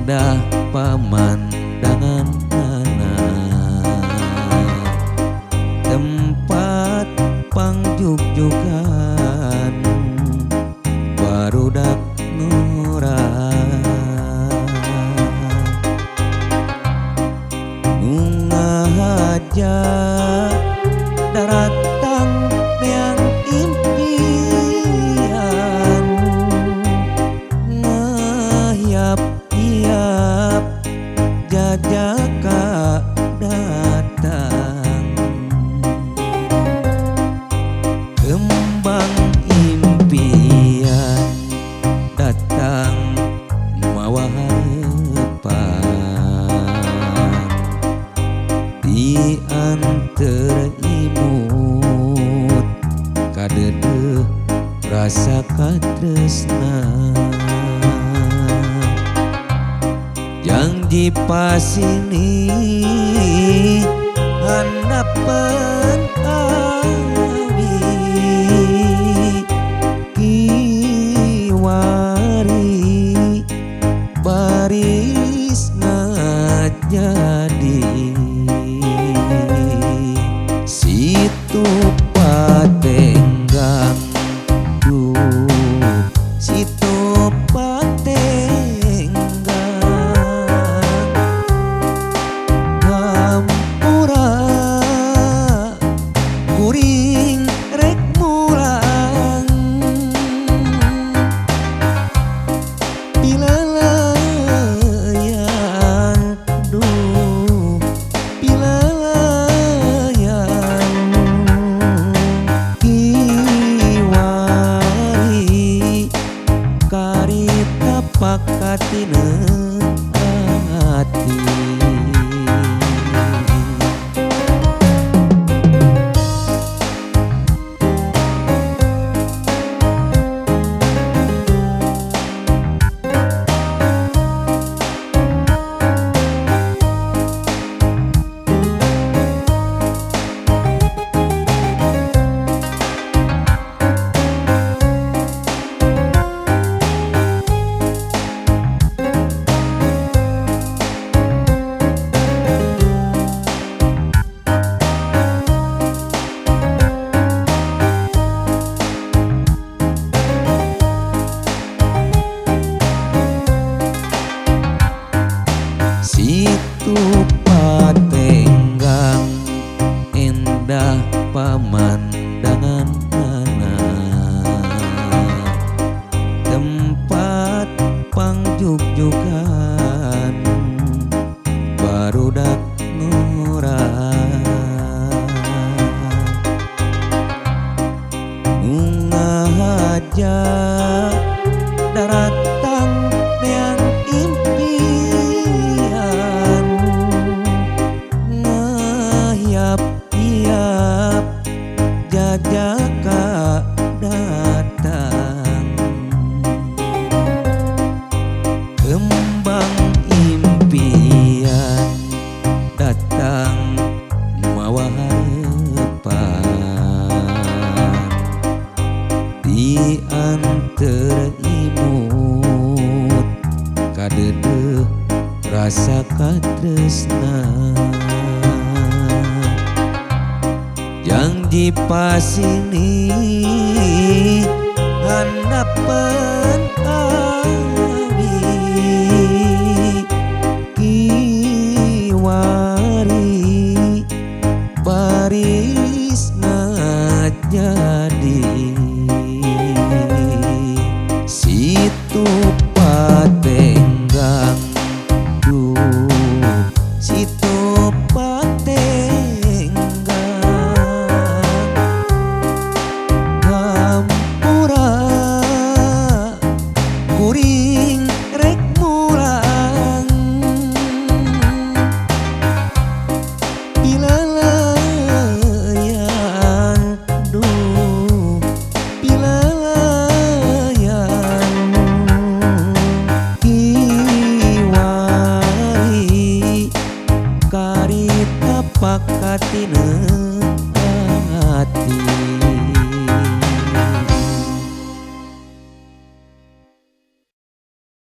Endah pamandangan tempat pangjugjugan barudak ngora nu ngahaja daratang neang impian ngahiap-hiap jajaka datang kembang impian datang mawa harapan di anter imut kadedeuh rasa katresna janji pasini handapeun awi kiwari baris ngajadi situ patenggang duh situ patenggang hampura kuring rek mulang pilalayan duh pilalayan kiwari karita pakatina ati. Situ patenggang endah pamandangan tempat pangjugjugan barudak ngora nu ngahaja daratang neang impian ngahiap-hiap jajaka datang kembang impian datang mawa harapan di anter imut kadedeuh rasa katresna janji pasini handapeun awi kiwari baris ngajadi situ patenggang duh situ patenggang hampura kuring rek mulang pilalayan duh pilalayan kiwari karita pakatina.